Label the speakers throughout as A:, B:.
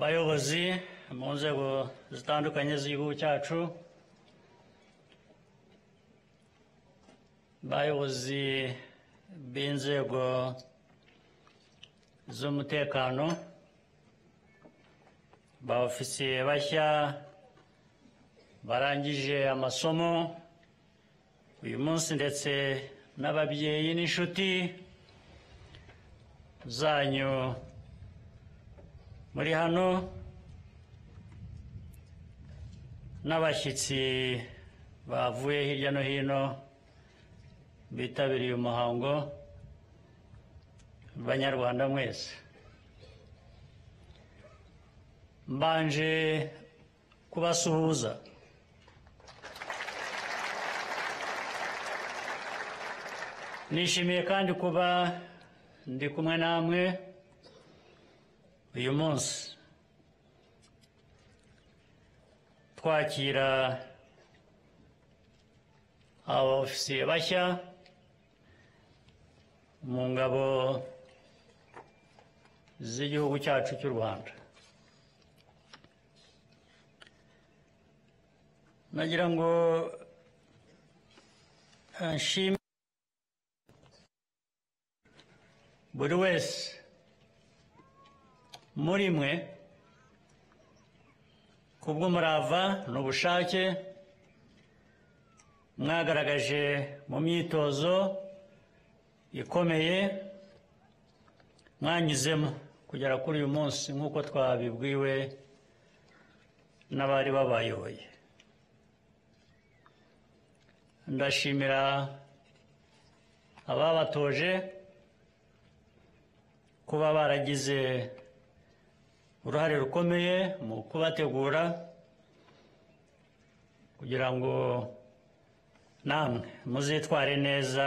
A: Bayobozi mu nzego zitandukanye z'igihugu cyacu, bayobozi b'inzego z'umutekano, ba ofisiye bashya barangije amasomo uyu munsi, ndetse n'ababyeyi n'inshuti zanyu muri hano, n'abashyitsi bavuye hirya no hino bitabiriye umuhango, Banyarwanda mwese, mbanje kubasuhuza. Nishimiye kandi kuba ndi kumwe namwe uyu munsi twakira abofisiye bashya mu ngabo z'igihugu cyacu cy'u Rwanda. Nagira ngo nshime buri wese muri mwe kubw'umurava n'ubushake mwagaragaje mu myitozo ikomeye mwanyuzemo kugera kuri uyu munsi, nk'uko twabibwiwe n'abari babayoboye. Ndashimira ababatoje kuba baragize uruhare rukomeye mu kubategura kugira ngo namwe muzitware neza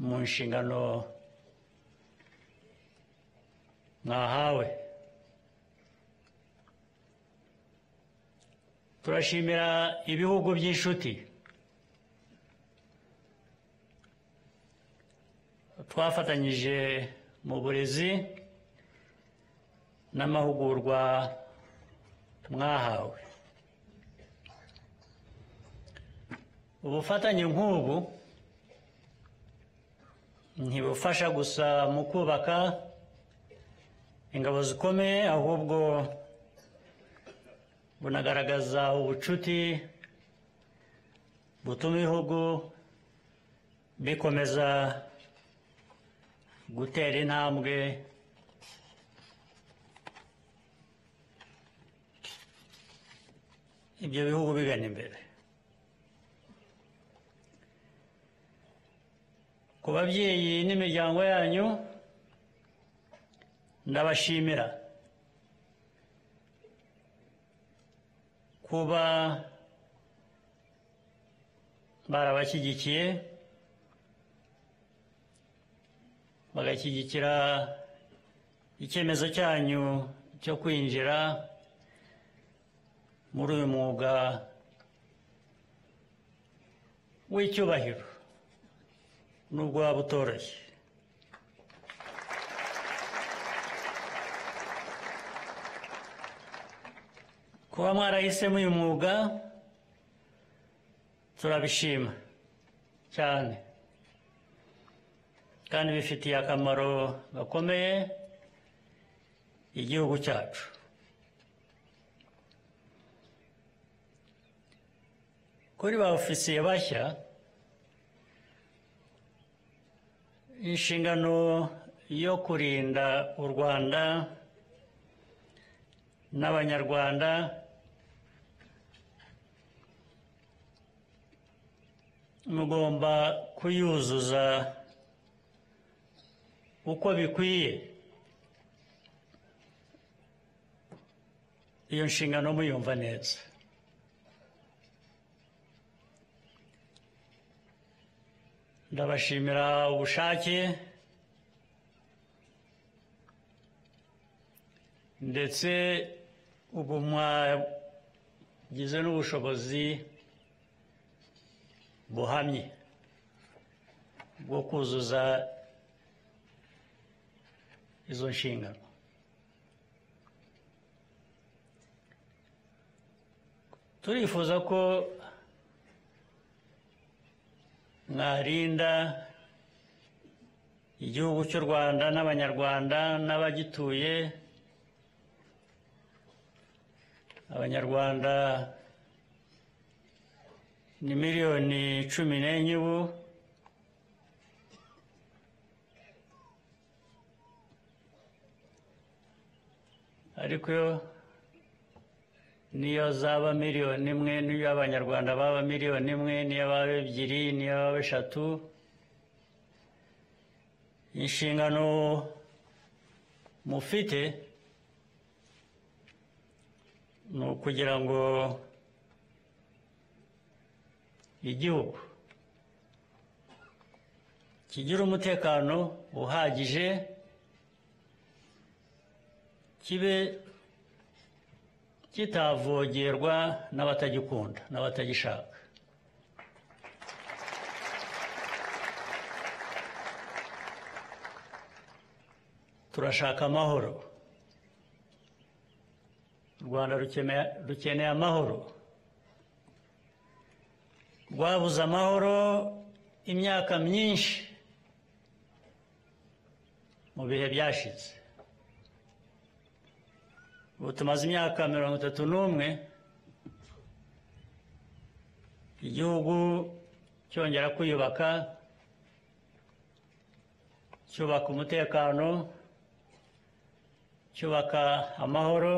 A: mu nshingano mwahawe. Turashimira ibihugu by'inshuti twafatanyije mu burezi n'amahugurwa mwahawe. Ubufatanye nk'ubu ntibufasha gusa mu kubaka ingabo zikomeye, ahubwo bunagaragaza ubucuti butuma ibihugu bikomeza gutera intambwe ibyo bihugu bigana imbere. Ku babyeyi n'imiryango yanyu, ndabashimira kuba barabashyigikiye, bagashyigikira icyemezo cyanyu cyo kwinjira muri uyu mwuga w'icyubahiro nubwo waba utoroshye. Kuba mwarahisemo uyu mwuga turabishima cyane, kandi bifitiye akamaro gakomeye igihugu cyacu. Kuri ba ofisiye bashya, inshingano yo kurinda u Rwanda n'Abanyarwanda mugomba kuyuzuza uko bikwiye. Iyo nshingano muyumva neza. Ndabashimira ubushake ndetse ubu mwagize n'ubushobozi buhamye bwo kuzuza izo nshingano. Turifuza ko mwarinda igihugu cy'u Rwanda n'Abanyarwanda n'abagituye. Abanyarwanda ni 14 miliyoni ubu, ariko niyo zaba 1 miliyoni, niyo Abanyarwanda baba 1 miliyoni, niyo baba 2, niyo baba 3, inshingano mufite ni ukugira ngo igihugu kigire umutekano uhagije, kibe kitavogerwa n'abatagikunda n'abatagishaka. Turashaka amahoro. U Rwanda rukeneye amahoro. Rwabuze amahoro imyaka myinshi mu bihe byashize. Ubu tumaze imyaka 31 igihugu cyongera kwiyubaka, cyubaka umutekano, cyubaka amahoro,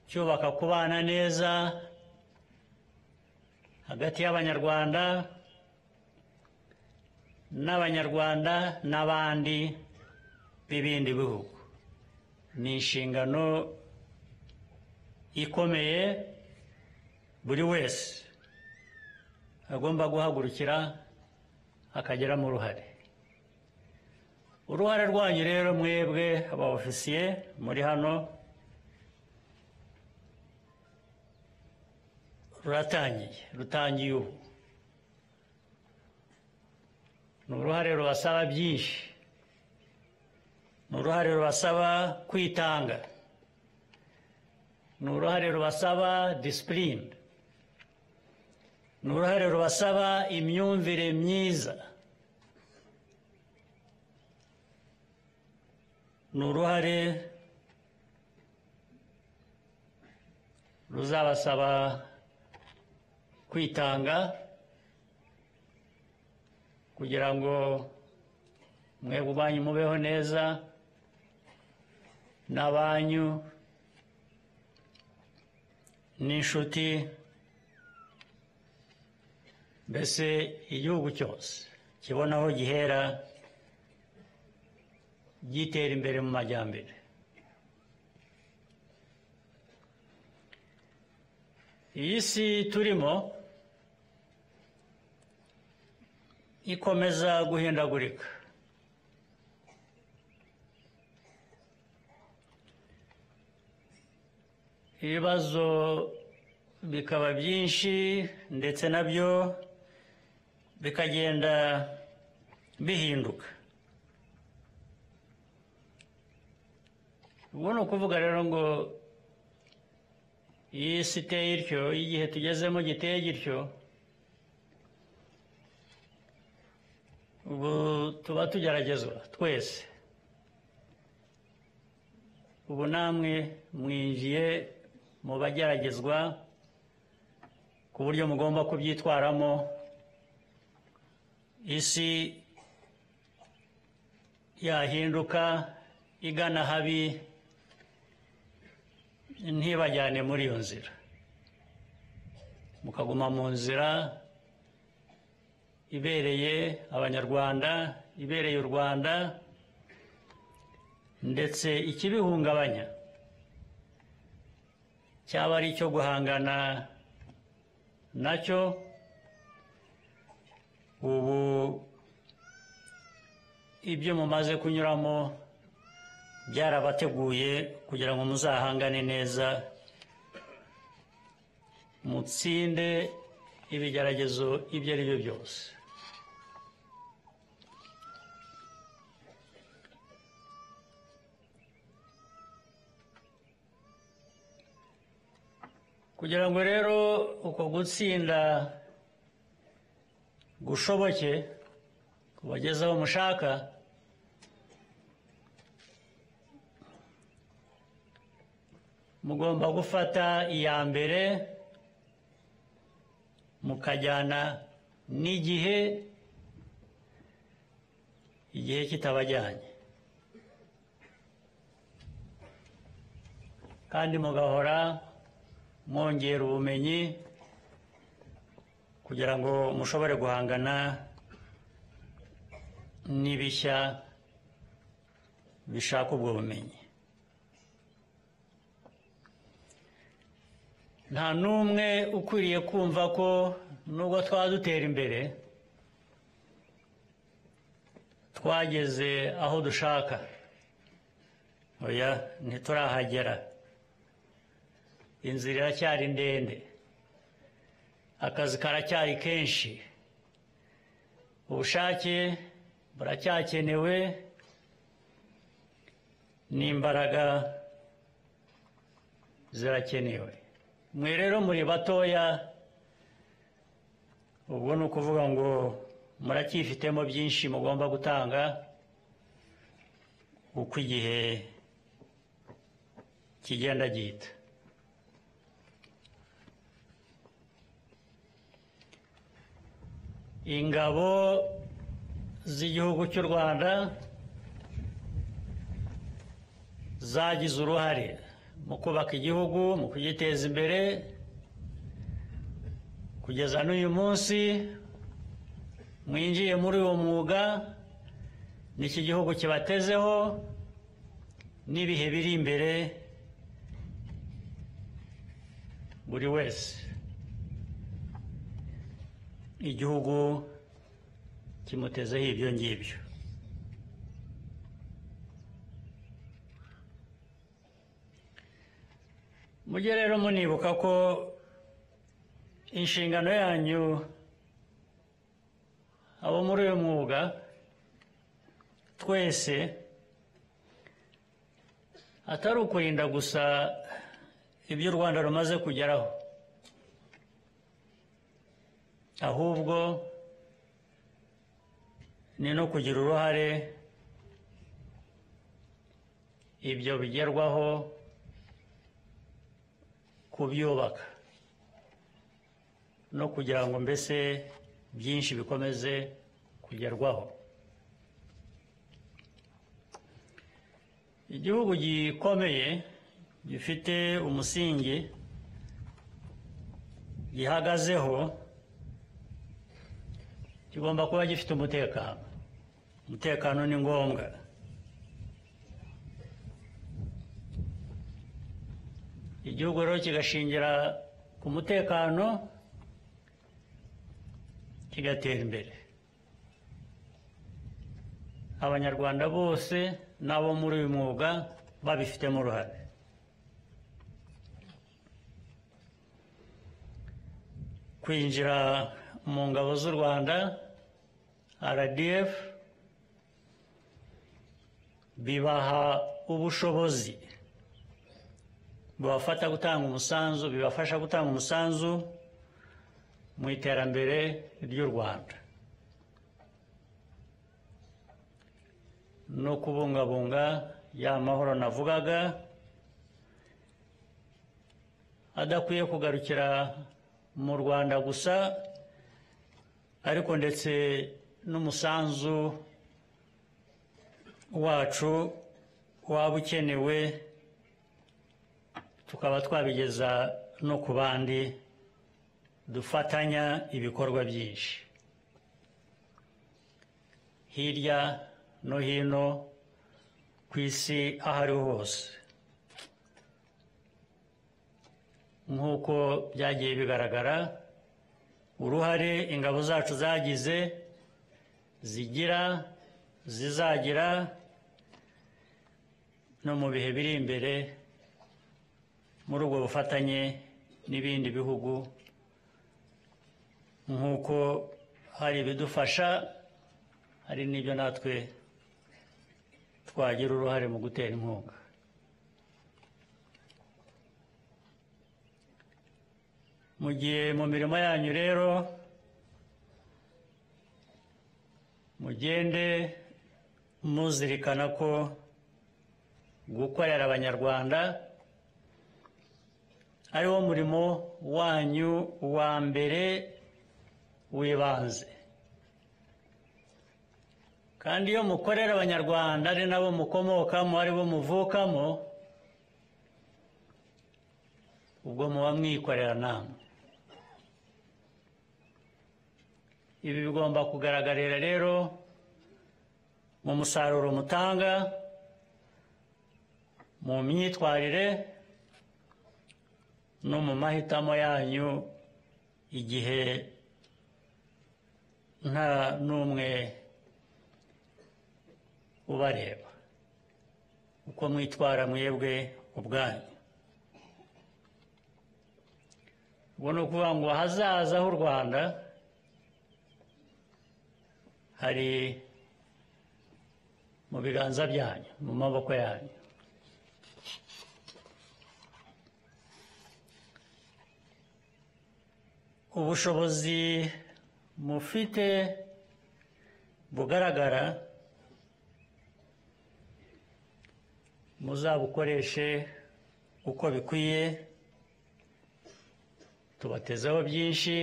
A: cyubaka kubana neza hagati y'Abanyarwanda n'Abanyarwanda n'abandi b'ibindi bihugu. Ni inshingano ikomeye buri wese agomba guhagurukira akagiramo uruhare. Uruhare rwanyu rero mwebwe aba ofisiye muri hano ruratangiye, rutangiye ubu. Ni uruhare rubasaba byinshi, ni uruhare rubasaba kwitanga, ni uruhare rubasaba discipline, ni uruhare rubasaba imyumvire myiza, ni uruhare ruzabasaba kwitanga kugira ngo mwebwe ubwanyu mubeho neza n'abanyu n'inshuti, mbese igihugu cyose kibona aho gihera gitera imbere mu majyambere. Iyi si turimo ikomeza guhindagurika. Ibibazo bikaba byinshi, ndetse nabyo bikagenda bihinduka. Ubwo ni ukuvuga rero ngo iyi si iteye ityo, igihe tugezemo giteye gityo, ubu tuba tugeragezwa twese. Ubu namwe mwinjiye mu bageragezwa ku buryo mugomba kubyitwaramo. Isi yahinduka igana habi, ntibajyane muri iyo nzira, mukaguma mu nzira ibereye Abanyarwanda, ibereye u Rwanda, ndetse ikibihungabanya cyaba ari icyo guhangana nacyo. Ubu ibyo mumaze kunyuramo byarabateguye kugira ngo muzahangane neza, mutsinde ibigeragezo ibyo ari byo byose. Kugira ngo rero uko gutsinda gushoboke kubageza aho mushaka, mugomba gufata iya mbere mukajyana n'igihe, igihe kitabajyanye, kandi mugahora mwongera ubumenyi kugira ngo mushobore guhangana n'ibishya bishaka ubwo bumenyi. Nta n'umwe ukwiriye kumva ko nubwo twaba dutera imbere twageze aho dushaka. Oya, ntiturahagera, inzira iracyari ndende, akazi karacyari kenshi, ubushake buracyakenewe n'imbaraga zirakenewe. Mwe rero muri batoya, ubwo ni ukuvuga ngo muracyifitemo byinshi mugomba gutanga uko igihe kigenda gihita. Ingabo z'igihugu cy'u Rwanda zagize uruhare mu kubaka igihugu, mu kugiteza imbere kugeza n'uyu munsi mwinjiye muri uwo mwuga. N'iki gihugu kibatezeho n'ibihe biri imbere buri wese igihugu kimutezeho ibyo ngibyo. Mujye rero munibuka ko inshingano yanyu abo muri uyu mwuga twese atari ukurinda gusa ibyo u Rwanda rumaze kugeraho, ahubwo ni no kugira uruhare ibyo bigerwaho kubyubaka no kugira ngo mbese byinshi bikomeze kugerwaho. Igihugu gikomeye gifite umusingi gihagazeho kigomba kuba gifite umutekano. Umutekano ni ngombwa. Igihugu rero kigashingira ku mutekano kigatera imbere. Abanyarwanda bose n'abo muri uyu mwuga babifitemo uruhare. Kwinjira mu ngabo z'u Rwanda RDF bibaha ubushobozi bubafasha gutanga umusanzu, bibafasha gutanga umusanzu mu iterambere ry'u Rwanda no kubungabunga ya mahoro navugaga adakwiye kugarukira mu Rwanda gusa, ariko ndetse n'umusanzu wacu waba ukenewe tukaba twabigeza no ku bandi dufatanya ibikorwa byinshi hirya no hino ku isi aho ariho hose, nk'uko byagiye bigaragara uruhare ingabo zacu zagize, zigira, zizagira no mu bihe biri imbere muri ubwo bufatanye n'ibindi bihugu, nk'uko hari ibidufasha hari n'ibyo natwe twagira uruhare mu gutera inkunga. Mugiye mu mirimo yanyu rero, mugende muzirikana ko gukorera Abanyarwanda ari wo murimo wanyu wa mbere w'ibanze. Kandi iyo mukorera Abanyarwanda ari nabo mukomokamo, ari bo muvukamo, ubwo muba mwikorera namwe. Ibi bigomba kugaragarira rero mu musaruro mutanga, mu myitwarire no mu mahitamo yanyu igihe nta n'umwe ubareba, uko mwitwara mwebwe ubwanyu. Ubwo ni ukuvuga ngo ahazaza h'u Rwanda hari mu biganza byanyu, mu maboko yanyu. Ubushobozi mufite bugaragara muzabukoreshe uko bikwiye. Tubatezeho byinshi,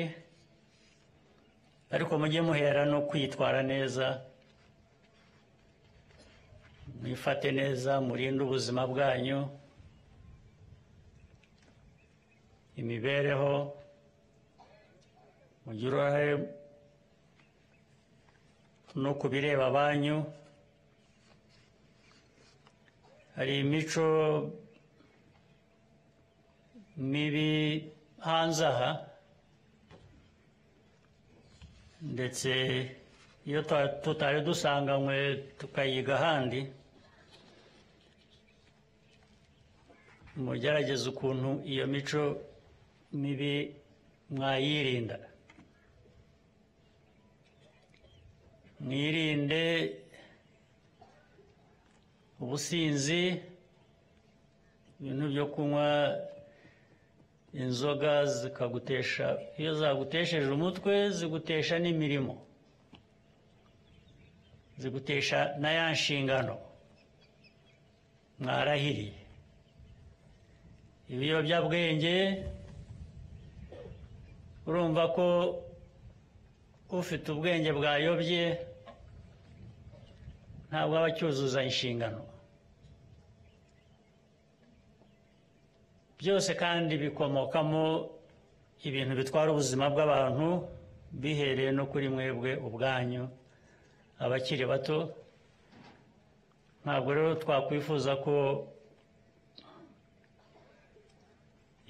A: ariko mujye muhera no kwitwara neza, mwifate neza, murinde ubuzima bwanyu, imibereho, mugire uruhare no ku bireba banyu. Hari imico mibi hanze aha, ndetse iyo tutari dusanganywe tukayiga ahandi, mugerageze ukuntu iyo mico mibi mwayirinda. Mwirinde ubusinzi, ibintu byo kunywa inzoga zikagutesha, iyo zagutesheje umutwe zigutesha n'imirimo, zigutesha na ya nshingano mwarahiriye. Ibiyobyabwenge, urumva ko ufite ubwenge bwayobye ntabwo aba acyuzuza inshingano. Byose kandi bikomokamo ibintu bitwara ubuzima bw'abantu, bihereye no kuri mwebwe ubwanyu abakiri bato. Ntabwo rero twakwifuza ko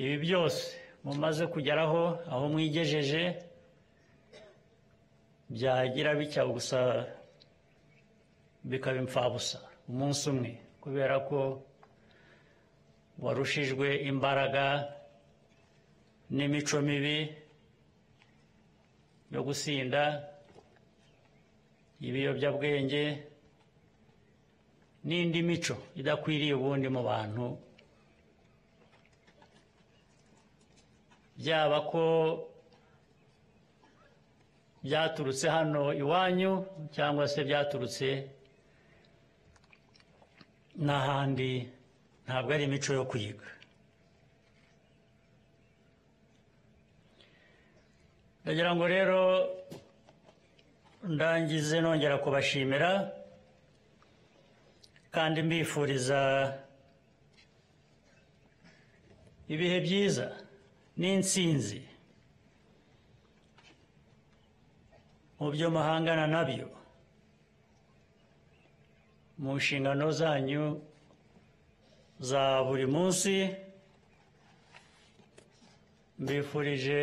A: ibi byose mumaze kugeraho, aho mwigejeje, byagira bitya gusa bikaba imfabusa umunsi umwe, kubera ko warushijwe imbaraga n'imico mibi yo gusinda, ibiyobyabwenge n'indi mico idakwiriye ubundi mu bantu. Byaba ko byaturutse hano iwanyu cyangwa se byaturutse n'ahandi, ntabwo ari imico yo kwiga. Ndagira ngo rero ndangize nongera kubashimira kandi mbifuriza ibihe byiza n'intsinzi mu byo muhangana nabyo mu nshingano zanyu za buri munsi. Mbifurije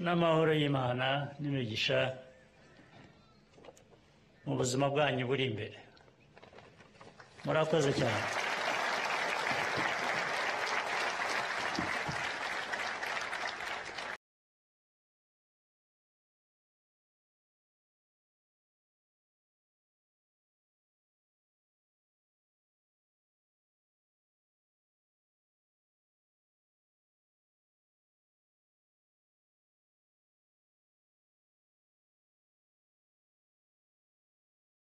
A: n'amahoro y'Imana n'imigisha mu buzima bwanyu buri imbere. Murakoze cyane.